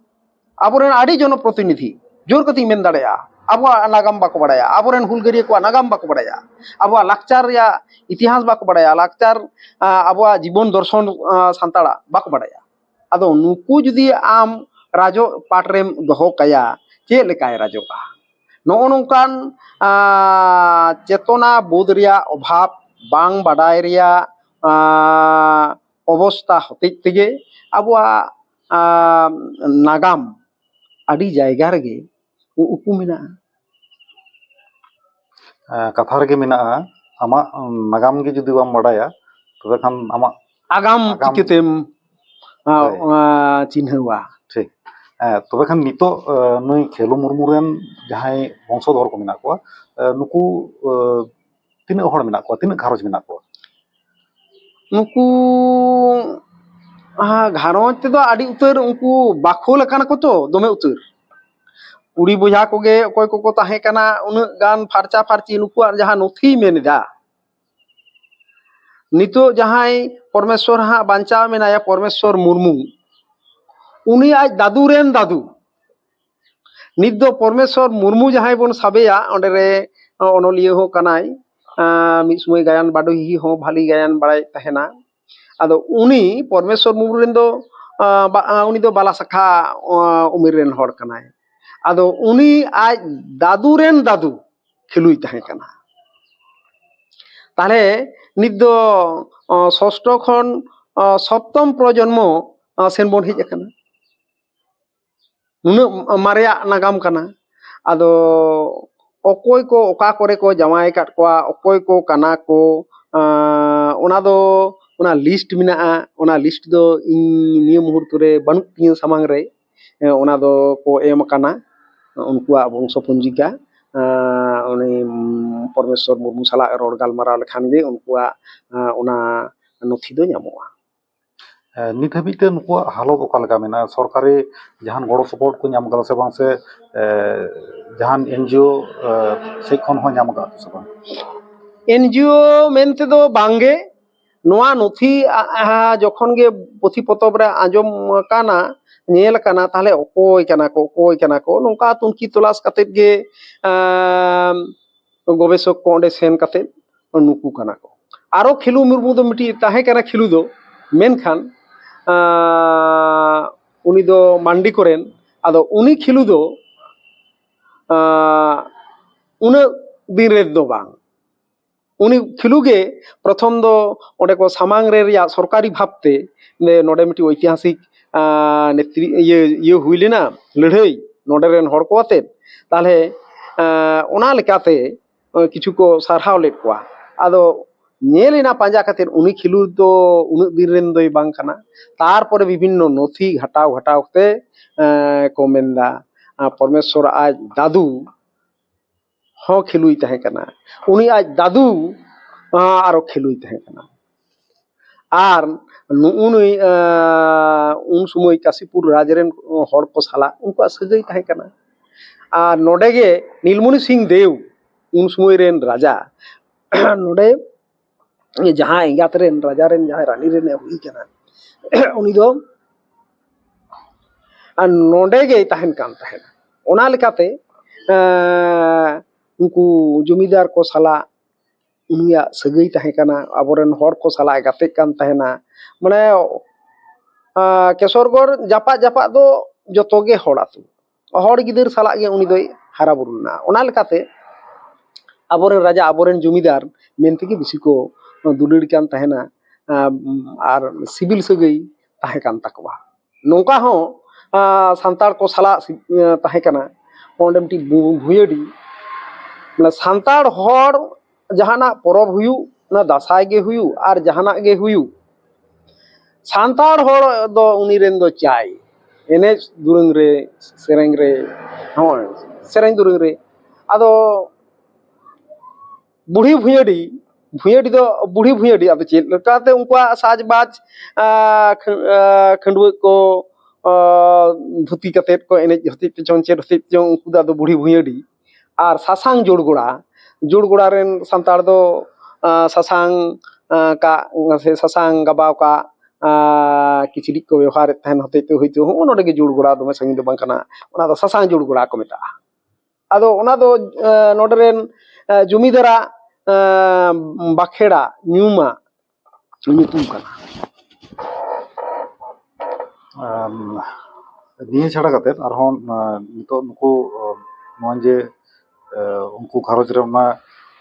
ᱟᱵᱚᱨᱮᱱ ᱟᱹᱰᱤ ᱡᱚᱱᱚᱯᱨᱚᱛᱤᱱᱤᱫᱷᱤ, ᱡᱳᱨ ᱠᱟᱛᱮᱧ ᱢᱮᱱ ᱫᱟᱲᱮᱭᱟᱜᱼᱟ, ᱟᱵᱚᱣᱟᱜ ᱱᱟᱜᱟᱢ ᱵᱟᱠᱚ ᱵᱟᱲᱟᱭᱟ, ᱟᱵᱚᱨᱮᱱ ᱦᱩᱞᱜᱟᱹᱨᱤᱭᱟᱹ ᱠᱚᱣᱟᱜ ᱱᱟᱜᱟᱢ ᱵᱟᱠᱚ ᱵᱟᱲᱟᱭᱟ, ᱟᱵᱚᱣᱟᱜ ᱞᱟᱠᱪᱟᱨ ᱨᱮᱭᱟᱜ ᱤᱛᱤᱦᱟᱥ ᱵᱟᱠᱚ ᱵᱟᱲᱟᱭᱟ, ᱞᱟᱠᱪᱟᱨ, ᱟ, ᱟᱵᱚᱣᱟᱜ ᱡᱤᱵᱚᱱ ᱫᱚᱨᱥᱚᱱ, ᱟ, ᱥᱟᱱᱛᱟᱲᱟᱜ ᱵᱟᱠᱚ ᱵᱟᱲᱟᱭᱟ᱾ ᱟᱫᱚ ᱱᱩᱠᱩ ᱡᱩᱫᱤ ᱟᱢ ᱨᱟᱡᱚᱜ ᱯᱟᱴ ᱨᱮᱢ ᱫᱚᱦᱚ ᱠᱟᱭᱟ, ᱪᱮᱫ ᱞᱮᱠᱟᱭ ᱨᱟᱡᱚᱜᱼᱟ? ᱱᱚᱜᱼᱚ ᱱᱚᱝᱠᱟᱱ, ᱟ, ᱪᱮᱛᱚᱱᱟ ᱵᱳᱫᱷ ᱨᱮᱭᱟᱜ ᱚᱵᱷᱟᱵᱽ, ᱵᱟᱝ ᱵᱟᱰᱟᱭ ᱨᱮᱭᱟᱜ, ᱟ, ᱚᱵᱚᱥᱛᱟ ᱦᱚᱛᱮᱡ ᱛᱮᱜᱮ ᱟᱵᱚᱣᱟᱜ, ᱟ, ᱱᱟᱜᱟᱢ ᱟᱹᱰᱤ ᱡᱟᱭᱜᱟ ᱨᱮᱜᱮ ᱩ-, ᱩᱠᱩ ᱢᱮᱱᱟᱜᱼᱟ᱾ ᱮᱸ, ᱠᱟᱛᱷᱟ ᱨᱮᱜᱮ ᱢᱮᱱᱟᱜᱼᱟ, ᱟᱢᱟᱜ ᱱᱟᱜᱟᱢ ᱜᱮ ᱡᱩᱫᱤ ᱵᱟᱢ ᱵᱟᱰᱟᱭᱟ, ᱛᱚᱵᱮ ᱠᱷᱟᱱ ᱟᱢᱟᱜ ᱟᱜᱟᱢ ᱟᱜᱟᱢ ᱪᱤᱠᱟᱹᱛᱮᱢ, ᱟ, ᱦᱳᱭ᱾ ᱟ, ᱪᱤᱱᱦᱟᱹᱣᱟ? ᱴᱷᱤᱠ᱾ ᱮᱸ, ᱛᱚᱵᱮ ᱠᱷᱟᱱ ᱱᱤᱛᱚᱜ, ᱮ, ᱱᱩᱭ ᱠᱷᱮᱞᱩ ᱢᱩᱨᱢᱩ ᱨᱮᱱ ᱡᱟᱦᱟᱸᱭ ᱵᱚᱝᱥᱚᱫᱷᱚᱨ ᱠᱚ ᱢᱮᱱᱟᱜ ᱠᱚᱣᱟ, ᱮ, ᱱᱩᱠᱩ, ᱮ, ᱛᱤᱱᱟᱹᱜ ᱦᱚᱲ ᱢᱮᱱᱟᱜ ᱠᱚᱣᱟ, ᱛᱤᱱᱟᱹᱜ ᱜᱷᱟᱨᱚᱸᱡᱽ ᱢᱮᱱᱟᱜ ᱠᱚᱣᱟ? ᱱᱩᱠᱩ, ᱟ, ᱜᱷᱟᱨᱚᱸᱡᱽ ᱛᱮᱫᱚ ᱟᱹᱰᱤ ᱩᱛᱟᱹᱨ, ᱩᱱᱠᱩ ᱵᱟᱠᱷᱳᱞ ᱟᱠᱟᱱᱟ ᱠᱚ ᱛᱚ, ᱫᱚᱢᱮ ᱩᱛᱟᱹᱨ᱾ ᱠᱩᱲᱤ ᱵᱚᱭᱦᱟ ᱠᱚᱜᱮ ᱚᱠᱚᱭ ᱠᱚᱠᱚ ᱛᱟᱦᱮᱸ ᱠᱟᱱᱟ, ᱩᱱᱟᱹᱜ ᱜᱟᱱ ᱯᱷᱟᱨᱪᱟ ᱯᱷᱟᱨᱪᱤ ᱱᱩᱠᱩᱣᱟᱜ ᱡᱟᱦᱟᱸ ᱱᱚᱛᱷᱤ ᱢᱮᱱ ᱮᱫᱟ, ᱱᱤᱛᱚᱜ ᱡᱟᱦᱟᱸᱭ ᱯᱚᱨᱢᱮᱥᱣᱚᱨ ᱦᱟᱸᱜ ᱵᱟᱧᱪᱟᱣ ᱢᱮᱱᱟᱭᱟ, ᱯᱚᱨᱢᱮᱥᱣᱚᱨ ᱢᱩᱨᱢᱩ, ᱩᱱᱤ ᱟᱡ ᱫᱟᱫᱩ ᱨᱮᱱ ᱫᱟᱫᱩ᱾ ᱱᱤᱛ ᱫᱚ ᱯᱚᱨᱢᱮᱥᱣᱚᱨ ᱢᱩᱨᱢᱩ ᱡᱟᱦᱟᱸᱭ ᱵᱚᱱ ᱥᱟᱵᱮᱭᱟ, ᱚᱸᱰᱮ ᱨᱮ ᱚᱱᱚᱞᱤᱭᱟᱹ ᱦᱚᱸ ᱠᱟᱱᱟᱭ, ᱟᱸ, ᱢᱤᱫ ᱥᱚᱢᱚᱭ ᱜᱟᱭᱟᱱ ᱵᱟᱰᱚᱦᱤ ᱦᱚᱸ ᱵᱷᱟᱞᱤ ᱜᱟᱭᱟᱱ ᱵᱟᱲᱟᱭᱮᱫ ᱛᱟᱦᱮᱱᱟ᱾ ᱟᱫᱚ ᱩᱱᱤ ᱯᱚᱨᱢᱮᱥᱣᱚᱨ ᱢᱩᱨᱢᱩ ᱨᱮᱱ ᱫᱚ, ᱟᱸ, ᱵᱟ-, ᱟᱸ, ᱩᱱᱤ ᱫᱚ ᱵᱟᱞᱟ ᱥᱟᱠᱷᱟ, ᱟᱸ, ᱩᱢᱮᱨ ᱨᱮᱱ ᱦᱚᱲ ᱠᱟᱱᱟᱭ᱾ ᱟᱫᱚ ᱩᱱᱤ ᱟᱡ ᱫᱟᱫᱩ ᱨᱮᱱ ᱫᱟᱫᱩ ᱠᱷᱮᱞᱩᱭ ᱛᱟᱦᱮᱸ ᱠᱟᱱᱟ᱾ ᱛᱟᱦᱞᱮ ᱱᱤᱛ ᱫᱚ, ᱚ, ᱥᱚᱥᱴᱚ ᱠᱷᱚᱱ, ᱚ, ᱥᱚᱯᱛᱚᱢ ᱯᱨᱚᱡᱚᱱᱢᱚ, ᱚ, ᱥᱮᱱ ᱵᱚᱱ ᱦᱮᱡ ᱟᱠᱟᱱᱟ᱾ ᱱᱩᱱᱟᱹᱜ ᱢᱟᱨᱮᱭᱟᱜ ᱱᱟᱜᱟᱢ ᱠᱟᱱᱟ᱾ ᱟᱫᱚ ᱚᱠᱚᱭ ᱠᱚ ᱚᱠᱟ ᱠᱚᱨᱮ ᱠᱚ ᱡᱟᱶᱟᱭ ᱟᱠᱟᱫ ᱠᱚᱣᱟ, ᱚᱠᱚᱭ ᱠᱚ ᱠᱟᱱᱟ ᱠᱚ, ᱟᱸ, ᱚᱱᱟ ᱫᱚ ᱚᱱᱟ ᱞᱤᱥᱴ ᱢᱮᱱᱟᱜᱼᱟ, ᱚᱱᱟ ᱞᱤᱥᱴ ᱫᱚ ᱤᱧ ᱱᱤᱭᱟᱹ ᱢᱩᱦᱩᱨᱛᱚ ᱨᱮ ᱵᱟᱹᱱᱩᱜ ᱛᱤᱧᱟᱹ ᱥᱟᱢᱟᱝ ᱨᱮ᱾ ᱚᱱᱟ ᱫᱚᱠᱚ ᱮᱢ ᱟᱠᱟᱱᱟ ᱩᱱᱠᱩᱣᱟᱜ ᱵᱚᱝᱥᱚ ᱯᱚᱧᱡᱤᱠᱟ᱾ ᱩᱱᱤ ᱯᱚᱨᱢᱮᱥᱣᱚᱨ ᱢᱩᱨᱢᱩ ᱥᱟᱞᱟᱜ ᱨᱚᱲ ᱜᱟᱞᱢᱟᱨᱟᱣ ᱞᱮᱠᱷᱟᱱ ᱜᱮ ᱩᱱᱠᱩᱣᱟᱜ ᱚᱱᱟ ᱱᱚᱛᱷᱤ ᱫᱚ ᱧᱟᱢᱚᱜᱼᱟ᱾ ᱱᱤᱛ ᱦᱟᱹᱵᱤᱡ ᱛᱮ ᱱᱩᱠᱩᱣᱟᱜ ᱦᱟᱞᱚᱛ ᱚᱠᱟ ᱞᱮᱠᱟ ᱢᱮᱱᱟᱜᱼᱟ? ᱥᱚᱨᱠᱟᱨᱤ ᱡᱟᱦᱟᱱ ᱜᱚᱲᱚ ᱥᱚᱯᱚᱦᱚᱫ ᱠᱚ ᱧᱟᱢ ᱠᱟᱫᱟ ᱥᱮ ᱵᱟᱝ, ᱥᱮ ᱡᱟᱦᱟᱱ ᱮᱱᱡᱤᱳ ᱥᱮᱫ ᱠᱷᱚᱱ ᱦᱚᱸ ᱧᱟᱢ ᱟᱠᱟᱫ ᱠᱚ ᱥᱮ ᱵᱟᱝ? ᱮᱱᱡᱤᱳ ᱢᱮᱱ ᱛᱮᱫᱚ ᱵᱟᱝᱜᱮ᱾ ᱱᱚᱣᱟ ᱱᱚᱛᱷᱤ ᱡᱚᱠᱷᱚᱱ ᱜᱮ ᱯᱩᱛᱷᱤ ᱯᱚᱛᱚᱵ ᱨᱮ ᱟᱸᱡᱚᱢ ᱟᱠᱟᱱᱟ, ᱧᱮᱞ ᱟᱠᱟᱱᱟ, ᱛᱟᱦᱚᱞᱮ ᱚᱠᱚᱭ ᱠᱟᱱᱟ ᱠᱚ, ᱚᱠᱚᱭ ᱠᱟᱱᱟ ᱠᱚ, ᱱᱚᱝᱠᱟ ᱛᱩᱱᱠᱷᱤ ᱛᱚᱞᱟᱥ ᱠᱟᱛᱮᱫ ᱜᱮ ᱜᱚᱵᱮᱥᱚᱠ ᱠᱚ ᱚᱸᱰᱮ ᱥᱮᱱ ᱠᱟᱛᱮᱫ ᱱᱩᱠᱩ ᱠᱟᱱᱟ ᱠᱚ᱾ ᱟᱨᱚ ᱠᱷᱮᱞᱩ ᱢᱩᱨᱢᱩ ᱫᱚ ᱢᱤᱫᱴᱤᱡ ᱛᱟᱦᱮᱸ ᱠᱟᱱᱟ ᱠᱷᱮᱞᱩ ᱫᱚ, ᱢᱮᱱᱠᱷᱟᱱ ᱩᱱᱤ ᱫᱚ ᱢᱟᱱᱰᱤ ᱠᱚᱨᱮᱱ᱾ ᱟᱫᱚ ᱩᱱᱤ ᱠᱷᱮᱞᱩ ᱫᱚ ᱩᱱᱟᱹᱜ ᱫᱤᱱ ᱨᱮ ᱫᱚ ᱵᱟᱝ᱾ ᱩᱱᱤ ᱠᱷᱮᱞᱩ ᱜᱮ ᱯᱨᱚᱛᱷᱚᱢ ᱫᱚ ᱚᱸᱰᱮ ᱠᱚ ᱥᱟᱢᱟᱝ ᱨᱮ ᱨᱮᱭᱟᱜ ᱥᱚᱨᱠᱟᱨᱤ ᱵᱷᱟᱵᱽᱛᱮ ᱱᱚᱰᱮ ᱢᱤᱫᱴᱤᱡ ᱳᱭᱛᱤᱦᱟᱥᱤᱠ ᱱᱮᱛᱨᱤ ᱤᱭᱟᱹ ᱤᱭᱟᱹ ᱦᱩᱭ ᱞᱮᱱᱟ, ᱞᱟᱹᱲᱦᱟᱹᱭ ᱱᱚᱰᱮ ᱨᱮᱱ ᱦᱚᱲ ᱠᱚ ᱟᱛᱮᱫ᱾ ᱛᱟᱦᱚᱞᱮ ᱚᱱᱟ ᱞᱮᱠᱟᱛᱮ ᱠᱤᱪᱷᱩ ᱠᱚ ᱥᱟᱨᱦᱟᱣ ᱞᱮᱫ ᱠᱚᱣᱟ᱾ ᱟᱫᱚ ᱧᱮᱞ ᱮᱱᱟ ᱯᱟᱸᱡᱟ ᱠᱟᱛᱮᱫ ᱩᱱᱤ ᱠᱷᱮᱞᱩ ᱫᱚ ᱩᱱᱟᱹᱜ ᱫᱤᱱ ᱨᱮᱱ ᱫᱚᱭ ᱵᱟᱝ ᱠᱟᱱᱟ᱾ ᱛᱟᱨᱯᱚᱨᱮ ᱵᱤᱵᱷᱤᱱᱱᱚ ᱱᱚᱛᱷᱤ ᱜᱷᱟᱴᱟᱣ ᱜᱷᱟᱴᱟᱣ ᱠᱟᱛᱮ ᱠᱚ ᱢᱮᱱᱫᱟ ᱯᱚᱨᱢᱮᱥᱣᱚᱨ ᱟᱡ ᱫᱟᱫᱩ ᱦᱚᱸ ᱠᱷᱮᱞᱩᱭ ᱛᱟᱦᱮᱸ ᱠᱟᱱᱟ, ᱩᱱᱤ ᱟᱡ ᱫᱟᱫᱩ ᱟᱨᱚ ᱠᱷᱮᱞᱩᱭ ᱛᱟᱦᱮᱸ ᱠᱟᱱᱟ᱾ ᱟᱨ ᱱᱩᱜᱼᱩ ᱱᱩᱭ ᱩᱱ ᱥᱚᱢᱚᱭ ᱠᱟᱥᱤᱯᱩᱨ ᱨᱟᱡᱽ ᱨᱮᱱ ᱦᱚᱲ ᱠᱚ ᱥᱟᱞᱟᱜ ᱩᱱᱠᱩᱣᱟᱜ ᱥᱟᱹᱜᱟᱹᱭ ᱛᱟᱦᱮᱸ ᱠᱟᱱᱟ᱾ ᱟᱨ ᱱᱚᱰᱮ ᱜᱮ ᱱᱤᱞᱢᱚᱱᱤ ᱥᱤᱝ ᱫᱮᱣ ᱩᱱ ᱥᱚᱢᱚᱭ ᱨᱮᱱ ᱨᱟᱡᱟ ᱱᱚᱰᱮ ᱡᱟᱦᱟᱸ ᱮᱸᱜᱟᱛ ᱨᱮᱱ, ᱨᱟᱡᱟ ᱨᱮᱱ ᱡᱟᱦᱟᱸᱭ ᱨᱟᱱᱤ ᱨᱮᱱ ᱮ ᱦᱩᱭ ᱠᱟᱱᱟ, ᱩᱱᱤ ᱫᱚ ᱟᱨ ᱱᱚᱰᱮ ᱜᱮᱭ ᱛᱟᱦᱮᱱ ᱠᱟᱱ ᱛᱟᱦᱮᱱᱟ᱾ ᱚᱱᱟ ᱞᱮᱠᱟᱛᱮ ᱩᱱᱠᱩ ᱡᱚᱢᱤᱫᱟᱨ ᱠᱚ ᱥᱟᱞᱟᱜ ᱩᱱᱤᱭᱟᱜ ᱥᱟᱹᱜᱟᱹᱭ ᱛᱟᱦᱮᱸ ᱠᱟᱱᱟ, ᱟᱵᱚᱨᱮᱱ ᱦᱚᱲ ᱠᱚ ᱥᱟᱞᱟᱜ ᱮ ᱜᱟᱛᱮᱜ ᱠᱟᱱ ᱛᱟᱦᱮᱱᱟ᱾ ᱢᱟᱱᱮ ᱠᱮᱥᱚᱨᱜᱚᱲ ᱡᱟᱯᱟᱜ ᱡᱟᱯᱟᱜ ᱫᱚ ᱡᱚᱛᱚ ᱜᱮ ᱦᱚᱲ ᱟᱹᱛᱩ, ᱦᱚᱲ ᱜᱤᱫᱟᱹᱨ ᱥᱟᱞᱟᱜ ᱜᱮ ᱩᱱᱤ ᱫᱚᱭ ᱦᱟᱨᱟ ᱵᱩᱨᱩ ᱞᱮᱱᱟ᱾ ᱚᱱᱟ ᱞᱮᱠᱟᱛᱮ ᱟᱵᱚᱨᱮᱱ ᱨᱟᱡᱟ, ᱟᱵᱚᱨᱮᱱ ᱡᱚᱢᱤᱫᱟᱨ ᱢᱮᱱ ᱛᱮᱜᱮ ᱵᱮᱥᱤ ᱠᱚ ᱫᱩᱞᱟᱹᱲ ᱠᱟᱱ ᱛᱟᱦᱮᱱᱟ᱾ ᱟᱨ ᱥᱤᱵᱤᱞ ᱥᱟᱹᱜᱟᱹᱭ ᱛᱟᱦᱮᱸ ᱠᱟᱱ ᱛᱟᱠᱚᱣᱟ᱾ ᱱᱚᱝᱠᱟ ᱦᱚᱸ ᱥᱟᱱᱛᱟᱲ ᱠᱚ ᱥᱟᱞᱟᱜ ᱛᱟᱦᱮᱸ ᱠᱟᱱᱟ᱾ ᱚᱸᱰᱮ ᱢᱤᱫᱴᱤᱡ ᱵᱷᱩᱭᱟᱹᱰᱤ, ᱢᱟᱱᱮ ᱥᱟᱱᱛᱟᱲ ᱦᱚᱲ ᱡᱟᱦᱟᱱᱟᱜ ᱯᱚᱨᱚᱵᱽ ᱦᱩᱭᱩᱜ, ᱚᱱᱟ ᱫᱟᱸᱥᱟᱭ ᱜᱮ ᱦᱩᱭᱩᱜ ᱟᱨ ᱡᱟᱦᱟᱱᱟᱜ ᱜᱮ ᱦᱩᱭᱩᱜ, ᱥᱟᱱᱛᱟᱲ ᱦᱚᱲ ᱫᱚ ᱩᱱᱤ ᱨᱮᱱ ᱫᱚ ᱪᱟᱭ ᱮᱱᱮᱡ ᱫᱩᱨᱟᱹᱝ ᱨᱮ, ᱥᱮᱨᱮᱧ ᱨᱮ, ᱦᱳᱭ, ᱥᱮᱨᱮᱧ ᱫᱩᱨᱟᱹᱝ ᱨᱮ᱾ ᱟᱫᱚ ᱵᱩᱲᱦᱤ ᱵᱷᱩᱭᱟᱹᱰᱤ, ᱵᱷᱩᱭᱟᱹᱰᱤ ᱫᱚ ᱵᱩᱲᱦᱤ ᱵᱷᱩᱭᱟᱹᱰᱤ, ᱟᱫᱚ ᱪᱮᱫ ᱞᱮᱠᱟᱛᱮ ᱩᱱᱠᱩᱣᱟᱜ ᱥᱟᱡᱽᱵᱟᱡᱽ, ᱟᱸ, ᱠᱷᱟᱹ-, ᱟᱸ, ᱠᱷᱟᱹᱰᱩᱣᱟᱹᱜ ᱠᱚ, ᱟᱸ, ᱫᱷᱩᱛᱤ ᱠᱟᱛᱮᱫ ᱠᱚ ᱮᱱᱮᱡ ᱦᱚᱛᱮᱡ ᱛᱮ ᱪᱚᱝ ᱪᱮᱫ ᱦᱚᱛᱮᱡ ᱪᱚᱝ, ᱩᱱᱠᱩ ᱫᱚ ᱟᱫᱚ ᱵᱩᱲᱦᱤ ᱵᱷᱩᱭᱟᱹᱰᱤ᱾ ᱟᱨ ᱥᱟᱥᱟᱝ ᱡᱳᱲ ᱜᱚᱲᱟ, ᱡᱳᱲ ᱜᱚᱲᱟ ᱨᱮᱱ ᱥᱟᱱᱛᱟᱲ ᱫᱚ, ᱟᱸ, ᱥᱟᱥᱟᱝ, ᱟᱸ, ᱠᱟᱜ ᱥᱮ ᱥᱟᱥᱟᱝ ᱜᱟᱵᱟᱣ ᱠᱟᱜ, ᱟᱸ, ᱠᱤᱪᱨᱤᱡ ᱠᱚ ᱵᱮᱣᱦᱟᱨᱮᱫ ᱛᱟᱦᱮᱱ ᱦᱚᱛᱮᱡ ᱛᱮ ᱦᱳᱭᱛᱳ ᱦᱚᱸᱜᱼᱚ ᱱᱚᱰᱮ ᱜᱮ ᱡᱳᱲ ᱜᱚᱲᱟ, ᱫᱚᱢᱮ ᱥᱟᱺᱜᱤᱧ ᱫᱚ ᱵᱟᱝ ᱠᱟᱱᱟ, ᱚᱱᱟ ᱫᱚ ᱥᱟᱥᱟᱝ ᱡᱳᱲ ᱜᱚᱲᱟ ᱠᱚ ᱢᱮᱛᱟᱜᱼᱟ᱾ ᱟᱫᱚ ᱚᱱᱟ ᱫᱚ, ᱮᱸ, ᱱᱚᱰᱮ ᱨᱮᱱ, ᱮᱸ, ᱡᱚᱢᱤᱫᱟᱨᱟᱜ, ᱮᱸ, ᱵᱟᱠᱷᱮᱲᱟ ᱧᱩᱢᱟᱜ ᱧᱩᱛᱩᱢ ᱠᱟᱱᱟ᱾ ᱟᱢ, ᱱᱤᱭᱟᱹ ᱪᱷᱟᱲᱟ ᱠᱟᱛᱮᱫ ᱟᱨᱦᱚᱸ, ᱟᱸ, ᱱᱤᱛᱚᱜ ᱱᱩᱠᱩ, ᱟᱸ, ᱱᱚᱜᱼᱚᱭ ᱡᱮ, ᱟᱸ, ᱩᱱᱠᱩ ᱜᱷᱟᱨᱚᱸᱡᱽ ᱨᱮ ᱚᱱᱟ,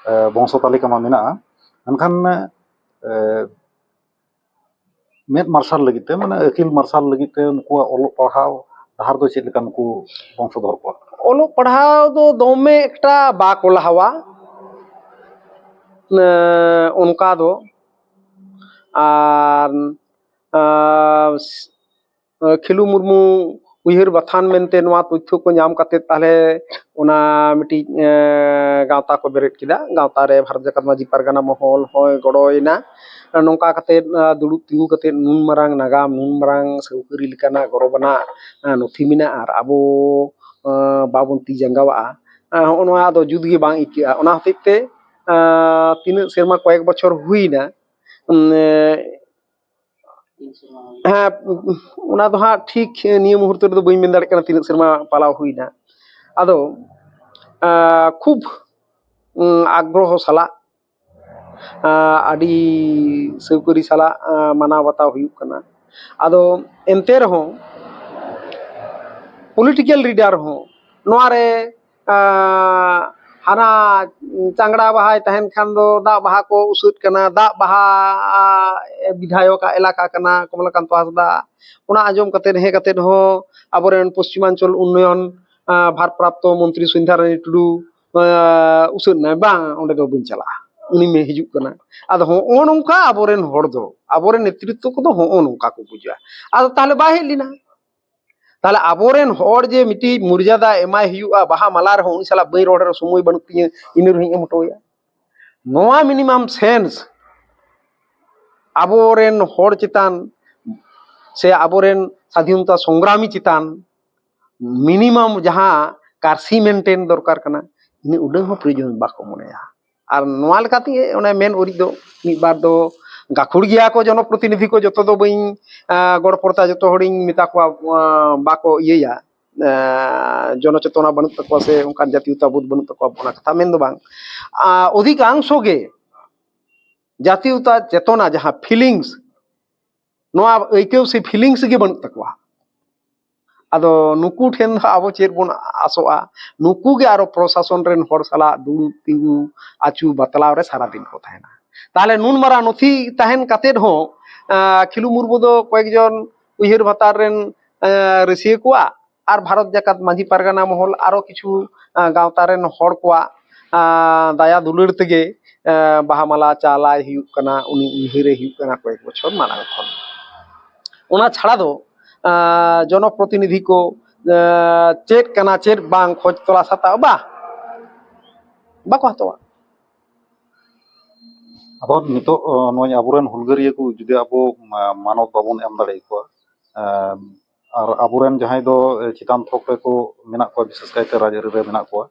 ᱟᱸ, ᱵᱚᱝᱥᱚ ᱛᱟᱹᱞᱤᱠᱟ ᱢᱟ ᱢᱮᱱᱟᱜᱼᱟ, ᱢᱮᱱᱠᱷᱟᱱ, ᱟᱸ, ᱢᱮᱫ ᱢᱟᱨᱥᱟᱞ ᱞᱟᱹᱜᱤᱫ ᱛᱮ, ᱢᱟᱱᱮ ᱟᱹᱠᱤᱞ ᱢᱟᱨᱥᱟᱞ ᱞᱟᱹᱜᱤᱫ ᱛᱮ ᱱᱩᱠᱩᱣᱟᱜ ᱚᱞᱚᱜ ᱯᱟᱲᱦᱟᱣ ᱰᱟᱦᱟᱨ ᱫᱚ ᱪᱮᱫ ᱞᱮᱠᱟ ᱱᱩᱠᱩ ᱵᱚᱝᱥᱚᱫᱷᱚᱨ ᱠᱚᱣᱟᱜ? ᱚᱞᱚᱜ ᱯᱟᱲᱦᱟᱣ ᱫᱚ ᱫᱚᱢᱮ ᱮᱠᱴᱟ ᱵᱟᱠᱚ ᱞᱟᱦᱟᱣᱟ, ᱮᱸ, ᱚᱱᱠᱟ ᱫᱚ᱾ ᱟᱨ, ᱟᱨ ᱠᱷᱮᱞᱩ ᱢᱩᱨᱢᱩ ᱩᱭᱦᱟᱹᱨ ᱵᱟᱛᱷᱟᱱ ᱢᱮᱱᱛᱮ ᱱᱚᱣᱟ ᱛᱚᱛᱛᱷᱚ ᱠᱚ ᱧᱟᱢ ᱠᱟᱛᱮ ᱛᱟᱦᱞᱮ ᱚᱱᱟ ᱢᱤᱫᱴᱤᱡ, ᱮᱸ, ᱜᱟᱶᱛᱟ ᱠᱚ ᱵᱮᱨᱮᱫ ᱠᱮᱫᱟ᱾ ᱜᱟᱶᱛᱟ ᱨᱮ ᱵᱷᱟᱨᱚᱛ ᱡᱟᱠᱟᱛ ᱢᱟᱹᱡᱷᱤ ᱯᱟᱨᱜᱟᱱᱟ ᱢᱚᱦᱚᱞ ᱦᱚᱸᱭ ᱜᱚᱲᱚᱭᱮᱱᱟ᱾ ᱱᱚᱝᱠᱟ ᱠᱟᱛᱮ, ᱟᱸ, ᱫᱩᱲᱩᱵ ᱛᱤᱸᱜᱩ ᱠᱟᱛᱮ ᱱᱩᱱ ᱢᱟᱨᱟᱝ ᱱᱟᱜᱟᱢ, ᱱᱩᱱ ᱢᱟᱨᱟᱝ ᱥᱟᱹᱣᱠᱟᱹᱨᱤ ᱞᱮᱠᱟᱱᱟᱜ ᱜᱚᱨᱚᱵᱟᱱᱟᱜ, ᱟᱸ, ᱱᱚᱛᱷᱤ ᱢᱮᱱᱟᱜᱼᱟ ᱟᱨ ᱟᱵᱚ, ᱟᱸ, ᱵᱟᱵᱚᱱ ᱛᱤ ᱡᱟᱸᱜᱟᱣᱟᱜᱼᱟ᱾ ᱟᱸ, ᱦᱚᱸᱜᱼᱚ ᱱᱚᱣᱟ ᱫᱚ ᱡᱩᱛ ᱜᱮ ᱵᱟᱝ ᱟᱹᱭᱠᱟᱹᱜᱼᱟ᱾ ᱚᱱᱟ ᱦᱚᱛᱮᱡ ᱛᱮ, ᱟᱸ, ᱛᱤᱱᱟᱹᱜ ᱥᱮᱨᱢᱟ, ᱠᱚᱭᱮᱠ ᱵᱚᱪᱷᱚᱨ ᱦᱩᱭᱱᱟ, ᱩᱸ, ᱦᱮᱸ, ᱚᱱᱟ ᱫᱚ ᱦᱟᱸᱜ ᱴᱷᱤᱠ ᱱᱤᱭᱟᱹ ᱢᱩᱦᱩᱨᱛᱚ ᱨᱮᱫᱚ ᱵᱟᱹᱧ ᱢᱮᱱ ᱫᱟᱲᱮᱭᱟᱜ ᱠᱟᱱᱟ ᱛᱤᱱᱟᱹᱜ ᱥᱮᱨᱢᱟ ᱯᱟᱞᱟᱣ ᱦᱩᱭᱱᱟ᱾ ᱟᱫᱚ, ᱟᱸ, ᱠᱷᱩᱵ, ᱩᱸ, ᱟᱜᱽᱨᱚᱦᱚ ᱥᱟᱞᱟᱜ, ᱟᱸ, ᱟᱹᱰᱤ ᱥᱟᱹᱣᱠᱟᱹᱨᱤ ᱥᱟᱞᱟᱜ, ᱟᱸ, ᱢᱟᱱᱟᱣ ᱵᱟᱛᱟᱣ ᱦᱩᱭᱩᱜ ᱠᱟᱱᱟ᱾ ᱟᱫᱚ ᱮᱱᱛᱮ ᱨᱮᱦᱚᱸ ᱯᱚᱞᱤᱴᱤᱠᱮᱞ ᱞᱤᱰᱟᱨ ᱦᱚᱸ ᱱᱚᱣᱟ ᱨᱮ, ᱟᱸ, ᱦᱟᱱᱟ ᱪᱟᱝᱲᱟ ᱵᱟᱦᱟᱭ ᱛᱟᱦᱮᱱ ᱠᱷᱟᱱ ᱫᱚ ᱫᱟᱜ ᱵᱟᱦᱟ ᱠᱚ ᱩᱥᱟᱹᱫ ᱠᱟᱱᱟ, ᱫᱟᱜ ᱵᱟᱦᱟ, ᱟᱸ, ᱵᱤᱫᱷᱟᱭᱚᱠᱟᱜ ᱮᱞᱟᱠᱟ ᱠᱟᱱᱟ ᱠᱚᱢᱞᱟᱠᱟᱱᱛᱚ ᱦᱟᱸᱥᱫᱟ᱾ ᱚᱱᱟ ᱟᱸᱡᱚᱢ ᱠᱟᱛᱮᱫ, ᱦᱮᱸ, ᱠᱟᱛᱮᱫ ᱦᱚᱸ ᱟᱵᱚᱨᱮᱱ ᱯᱚᱥᱪᱤᱢᱟᱧᱪᱚᱞ ᱩᱱᱱᱚᱭᱚᱱ, ᱟᱸ, ᱵᱷᱟᱨᱯᱨᱟᱯᱛᱚ ᱢᱚᱱᱛᱨᱤ ᱥᱚᱧᱫᱷᱟᱨᱟᱱᱤ ᱴᱩᱰᱩ, ᱟᱸ, ᱩᱥᱟᱹᱫ ᱮᱱᱟᱭ, ᱵᱟᱝ, ᱚᱸᱰᱮ ᱫᱚ ᱵᱟᱹᱧ ᱪᱟᱞᱟᱜᱼᱟ᱾ ᱩᱱᱤ ᱢᱮ ᱦᱤᱡᱩᱜ ᱠᱟᱱᱟ᱾ ᱟᱫᱚ ᱦᱚᱸᱜᱼᱚ ᱱᱚᱝᱠᱟ ᱟᱵᱚᱨᱮᱱ ᱦᱚᱲ ᱫᱚ, ᱟᱵᱚᱨᱮᱱ ᱱᱮᱛᱨᱤᱛᱛᱚ ᱠᱚᱫᱚ ᱦᱚᱸᱜᱼᱚ ᱱᱚᱝᱠᱟ ᱠᱚ ᱵᱩᱡᱟ᱾ ᱟᱫᱚ ᱛᱟᱦᱚᱞᱮ ᱵᱟᱭ ᱦᱮᱡ ᱞᱮᱱᱟ᱾ ᱛᱟᱦᱚᱞᱮ ᱟᱵᱚᱨᱮᱱ ᱦᱚᱲ ᱡᱮ ᱢᱤᱫᱴᱤᱡ ᱢᱚᱨᱡᱟᱫᱟ ᱮᱢᱟᱭ ᱦᱩᱭᱩᱜᱼᱟ, ᱵᱟᱦᱟ ᱢᱟᱞᱟ ᱨᱮᱦᱚᱸ ᱩᱱᱤ ᱥᱟᱞᱟᱜ ᱵᱟᱹᱧ ᱨᱚᱲ ᱨᱮᱦᱚᱸ ᱥᱚᱢᱚᱭ ᱵᱟᱹᱱᱩᱜ ᱛᱤᱧᱟᱹ, ᱤᱱᱟᱹ ᱨᱮᱦᱚᱸᱧ ᱮᱢ ᱦᱚᱴᱚ ᱟᱭᱟ᱾ ᱱᱚᱣᱟ ᱢᱤᱱᱤᱢᱟᱢ ᱥᱮᱱᱥ ᱟᱵᱚᱨᱮᱱ ᱦᱚᱲ ᱪᱮᱛᱟᱱ ᱥᱮ ᱟᱵᱚᱨᱮᱱ ᱥᱟᱫᱷᱤᱱᱚᱛᱟ ᱥᱚᱝᱜᱨᱟᱢᱤ ᱪᱮᱛᱟᱱ ᱢᱤᱱᱤᱢᱟᱢ ᱡᱟᱦᱟᱸ ᱠᱟᱨᱥᱤ ᱢᱮᱱᱴᱮᱱ ᱫᱚᱨᱠᱟᱨ ᱠᱟᱱᱟ, ᱤᱱᱟᱹ ᱩᱰᱟᱹᱝ ᱦᱚᱸ ᱯᱨᱚᱭᱳᱡᱚᱱ ᱵᱟᱠᱚ ᱢᱚᱱᱮᱭᱟ᱾ ᱟᱨ ᱱᱚᱣᱟ ᱞᱮᱠᱟᱛᱮ ᱚᱱᱮ ᱢᱮᱱ ᱩᱨᱤᱡ ᱫᱚ ᱢᱤᱫ ᱵᱟᱨ ᱫᱚ ᱜᱟᱹᱠᱷᱩᱲ ᱜᱮᱭᱟ ᱠᱚ ᱡᱚᱱᱚᱯᱨᱚᱛᱤᱱᱤᱫᱷᱤ ᱠᱚ, ᱡᱚᱛᱚ ᱫᱚ ᱵᱟᱹᱧ, ᱟᱸ, ᱜᱚᱲᱯᱚᱲᱛᱟ, ᱡᱚᱛᱚ ᱦᱚᱲᱤᱧ ᱢᱮᱛᱟ ᱠᱚᱣᱟ, ᱟᱸ, ᱵᱟᱠᱚ ᱤᱭᱟᱹᱭᱟ, ᱟᱸ, ᱡᱚᱱᱚᱪᱮᱛᱚᱱᱟ ᱵᱟᱹᱱᱩᱜ ᱛᱟᱠᱚᱣᱟ ᱥᱮ ᱚᱱᱠᱟᱱ ᱡᱟᱹᱛᱤᱭᱚᱛᱟ ᱵᱳᱫᱷ ᱵᱟᱹᱱᱩᱜ ᱛᱟᱠᱚᱣᱟ, ᱚᱱᱟ ᱠᱟᱛᱷᱟ ᱢᱮᱱ ᱫᱚ ᱵᱟᱝ᱾ ᱟᱸ, ᱚᱫᱷᱤᱠᱟᱝᱥᱚ ᱜᱮ ᱡᱟᱹᱛᱤᱭᱚᱛᱟ ᱪᱮᱛᱚᱱᱟ, ᱡᱟᱦᱟᱸ ᱯᱷᱤᱞᱤᱝᱥ, ᱱᱚᱣᱟ ᱟᱹᱭᱠᱟᱹᱣ ᱥᱮ ᱯᱷᱤᱞᱤᱝᱥ ᱜᱮ ᱵᱟᱹᱱᱩᱜ ᱛᱟᱠᱚᱣᱟ᱾ ᱟᱫᱚ ᱱᱩᱠᱩ ᱴᱷᱮᱱ ᱫᱚ ᱟᱵᱚ ᱪᱮᱫ ᱵᱚᱱ ᱟᱥᱚᱜᱼᱟ? ᱱᱩᱠᱩ ᱜᱮ ᱟᱨᱚ ᱯᱨᱚᱥᱟᱥᱚᱱ ᱨᱮᱱ ᱦᱚᱲ ᱥᱟᱞᱟᱜ ᱫᱩᱲᱩᱵ ᱛᱤᱸᱜᱩ ᱟᱹᱪᱩ ᱵᱟᱛᱞᱟᱣ ᱨᱮ ᱥᱟᱨᱟᱫᱤᱱ ᱠᱚ ᱛᱟᱦᱮᱱᱟ᱾ ᱛᱟᱦᱚᱞᱮ ᱱᱩᱱ ᱢᱟᱨᱟᱝ ᱱᱚᱛᱷᱤ ᱛᱟᱦᱮᱱ ᱠᱟᱛᱮᱫ ᱦᱚᱸ, ᱟᱸ, ᱠᱷᱤᱞᱩ ᱢᱩᱨᱢᱩ ᱫᱚ ᱠᱚᱭᱮᱠ ᱡᱚᱱ ᱩᱭᱦᱟᱹᱨ ᱵᱷᱟᱛᱟᱨ ᱨᱮᱱ, ᱟᱸ, ᱨᱟᱹᱥᱤᱭᱟᱹ ᱠᱚᱣᱟᱜ ᱟᱨ ᱵᱷᱟᱨᱚᱛ ᱡᱟᱠᱟᱛ ᱢᱟᱹᱡᱷᱤ ᱯᱟᱨᱜᱟᱱᱟ ᱢᱚᱦᱚᱞ ᱟᱨᱚ ᱠᱤᱪᱷᱩ, ᱟᱸ, ᱜᱟᱶᱛᱟ ᱨᱮᱱ ᱦᱚᱲ ᱠᱚᱣᱟᱜ, ᱟᱸ, ᱫᱟᱭᱟ ᱫᱩᱞᱟᱹᱲ ᱛᱮᱜᱮ, ᱟᱸ, ᱵᱟᱦᱟ ᱢᱟᱞᱟ ᱪᱟᱞᱟᱭ ᱦᱩᱭᱩᱜ ᱠᱟᱱᱟ, ᱩᱱᱤ ᱩᱭᱦᱟᱹᱨᱮ ᱦᱩᱭᱩᱜ ᱠᱟᱱᱟ ᱠᱚᱭᱮᱠ ᱵᱚᱪᱷᱚᱨ ᱢᱟᱲᱟᱝ ᱠᱷᱚᱱ᱾ ᱚᱱᱟ ᱪᱷᱟᱲᱟ ᱫᱚ, ᱟᱸ, ᱡᱚᱱᱚᱯᱨᱚᱛᱤᱱᱤᱫᱷᱤ ᱠᱚ, ᱟᱸ, ᱪᱮᱫ ᱠᱟᱱᱟ ᱪᱮᱫ ᱵᱟᱝ ᱠᱷᱚᱡᱽ ᱛᱚᱞᱟᱥ ᱦᱟᱛᱟᱣ ᱵᱟ-, ᱵᱟᱠᱚ ᱦᱟᱛᱟᱣᱟ᱾ ᱟᱫᱚ ᱱᱤᱛᱚᱜ, ᱚ, ᱱᱚᱜᱼᱚᱭ ᱟᱵᱚᱨᱮᱱ ᱦᱩᱞᱜᱟᱹᱨᱤᱭᱟᱹ ᱠᱚ ᱡᱩᱫᱤ ᱟᱵᱚ ᱢᱟ-, ᱢᱟᱱᱚᱛ ᱵᱟᱵᱚᱱ ᱮᱢ ᱫᱟᱲᱮᱭᱟᱠᱚᱣᱟ, ᱮᱸ, ᱟᱨ ᱟᱵᱚᱨᱮᱱ ᱡᱟᱦᱟᱸᱭ ᱫᱚ, ᱮ, ᱪᱮᱛᱟᱱ ᱛᱷᱚᱠ ᱨᱮᱠᱚ ᱢᱮᱱᱟᱜ ᱠᱚᱣᱟ, ᱵᱤᱥᱮᱥ ᱠᱟᱭᱛᱮ ᱨᱟᱡᱽᱟᱹᱨᱤ ᱨᱮ ᱢᱮᱱᱟᱜ ᱠᱚᱣᱟ,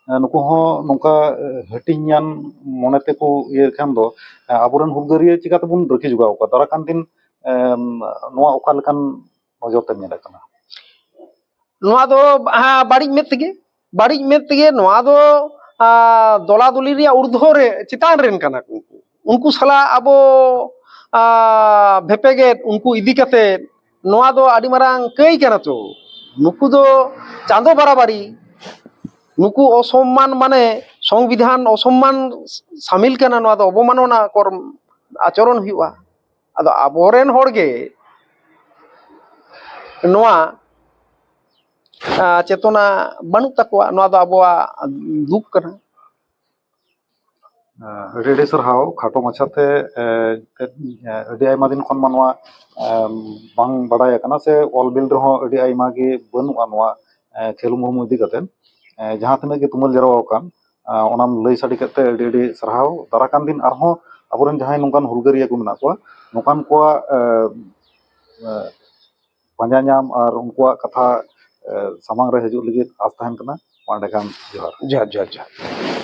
ᱮ, ᱱᱩᱠᱩ ᱦᱚᱸ ᱱᱚᱝᱠᱟ, ᱮ, ᱦᱟᱹᱴᱤᱧᱟᱱ ᱢᱚᱱᱮ ᱛᱮᱠᱚ ᱤᱭᱟᱹ ᱠᱷᱟᱱ ᱫᱚ, ᱮ, ᱟᱵᱚᱨᱮᱱ ᱦᱩᱞᱜᱟᱹᱨᱤᱭᱟᱹ ᱪᱤᱠᱟᱹ ᱛᱮᱵᱚᱱ ᱨᱟᱹᱠᱷᱤ ᱡᱚᱜᱟᱣ ᱠᱚᱣᱟ? ᱫᱟᱨᱟᱭ ᱠᱟᱱ ᱫᱤᱱ, ᱮᱢ, ᱱᱚᱣᱟ ᱚᱠᱟ ᱞᱮᱠᱟᱱ ᱱᱚᱡᱚᱨ ᱛᱮᱢ ᱧᱮᱞᱮᱫ ᱠᱟᱱᱟ? ᱱᱚᱣᱟ ᱫᱚ, ᱦᱮᱸ, ᱵᱟᱹᱲᱤᱡ ᱢᱮᱫ ᱛᱮᱜᱮ, ᱵᱟᱹᱲᱤᱡ ᱢᱮᱫ ᱛᱮᱜᱮ ᱱᱚᱣᱟ ᱫᱚ, ᱟ, ᱫᱚᱞᱟᱫᱚᱞᱤ ᱨᱮᱭᱟᱜ ᱩᱨᱫᱷᱚ ᱨᱮ, ᱪᱮᱛᱟᱱ ᱨᱮᱱ ᱠᱟᱱᱟ ᱠᱚ ᱩᱱᱠᱩ᱾ ᱩᱱᱠᱩ ᱥᱟᱞᱟᱜ ᱟᱵᱚ, ᱟ, ᱵᱷᱮᱯᱮᱜᱮᱫ, ᱩᱱᱠᱩ ᱤᱫᱤ ᱠᱟᱛᱮ ᱱᱚᱣᱟ ᱫᱚ ᱟᱹᱰᱤ ᱢᱟᱨᱟᱝ ᱠᱟᱹᱭ ᱠᱟᱱᱟ ᱛᱚ᱾ ᱱᱩᱠᱩ ᱫᱚ ᱪᱟᱸᱫᱚ ᱵᱟᱨᱟᱵᱟᱨᱤ, ᱱᱩᱠᱩ ᱚᱥᱚᱢᱢᱟᱱ, ᱢᱟᱱᱮ ᱥᱚᱝᱵᱤᱫᱷᱟᱱ ᱚᱥᱚᱢᱢᱟᱱ ᱥᱟᱢᱤᱞ ᱠᱟᱱᱟ, ᱱᱚᱣᱟ ᱫᱚ ᱚᱵᱚᱢᱟᱱᱚᱱᱟ ᱠᱚᱨ ᱟᱪᱚᱨᱚᱱ ᱦᱩᱭᱩᱜᱼᱟ᱾ ᱟᱫᱚ ᱟᱵᱚᱨᱮᱱ ᱦᱚᱲ ᱜᱮ ᱱᱚᱣᱟ, ᱟ, ᱪᱮᱛᱚᱱᱟ ᱵᱟᱹᱱᱩᱜ ᱛᱟᱠᱚᱣᱟ᱾ ᱱᱚᱣᱟ ᱫᱚ ᱟᱵᱚᱣᱟᱜ ᱫᱩᱠ ᱠᱟᱱᱟ᱾ ᱟᱹᱰᱤ ᱟᱹᱰᱤ ᱥᱟᱨᱦᱟᱣ᱾ ᱠᱷᱟᱴᱚ ᱢᱟᱪᱷᱟᱛᱮ ᱟᱹᱰᱤ ᱟᱭᱢᱟ ᱫᱤᱱ ᱠᱷᱚᱱ ᱢᱟ ᱱᱚᱣᱟ ᱵᱟᱝ ᱵᱟᱰᱟᱭ ᱟᱠᱟᱱᱟ, ᱥᱮ ᱚᱞ ᱵᱤᱞ ᱨᱮᱦᱚᱸ ᱟᱹᱰᱤ ᱟᱭᱢᱟ ᱜᱮ ᱵᱟᱹᱱᱩᱜᱼᱟ ᱱᱚᱣᱟ ᱠᱷᱮᱞ ᱢᱩᱨᱢᱩ ᱤᱫᱤ ᱠᱟᱛᱮ᱾ ᱡᱟᱦᱟᱸ ᱛᱤᱱᱟᱹᱜ ᱜᱮ ᱛᱩᱢᱟᱹᱞ ᱡᱟᱨᱣᱟ ᱟᱠᱟᱱ, ᱚᱱᱟᱢ ᱞᱟᱹᱭ ᱥᱟᱰᱮ ᱠᱮᱫ ᱛᱮ ᱟᱹᱰᱤ ᱟᱹᱰᱤ ᱥᱟᱨᱦᱟᱣ᱾ ᱫᱟᱨᱟ ᱠᱟᱱ ᱫᱤᱱ ᱟᱨᱦᱚᱸ ᱟᱵᱚᱨᱮᱱ ᱡᱟᱦᱟᱸᱭ ᱱᱚᱝᱠᱟᱱ ᱦᱩᱞᱜᱟᱹᱨᱤᱭᱟᱹ ᱠᱚ ᱢᱮᱱᱟᱜ ᱠᱚᱣᱟ, ᱱᱚᱝᱠᱟᱱ ᱠᱚᱣᱟᱜ ᱯᱟᱸᱡᱟ ᱧᱟᱢ ᱟᱨ ᱩᱱᱠᱩᱣᱟᱜ ᱠᱟᱛᱷᱟ ᱥᱟᱢᱟᱝ ᱨᱮ ᱦᱤᱡᱩᱜ ᱞᱟᱹᱜᱤᱫ ᱟᱸᱥ ᱛᱟᱦᱮᱱ ᱠᱟᱱᱟ᱾ ᱢᱟ ᱮᱸᱰᱮᱠᱷᱟᱱ ᱡᱚᱦᱟᱨ᱾ ᱡᱚᱦᱟᱨ, ᱡᱚᱦᱟᱨ, ᱡᱚᱦᱟᱨ᱾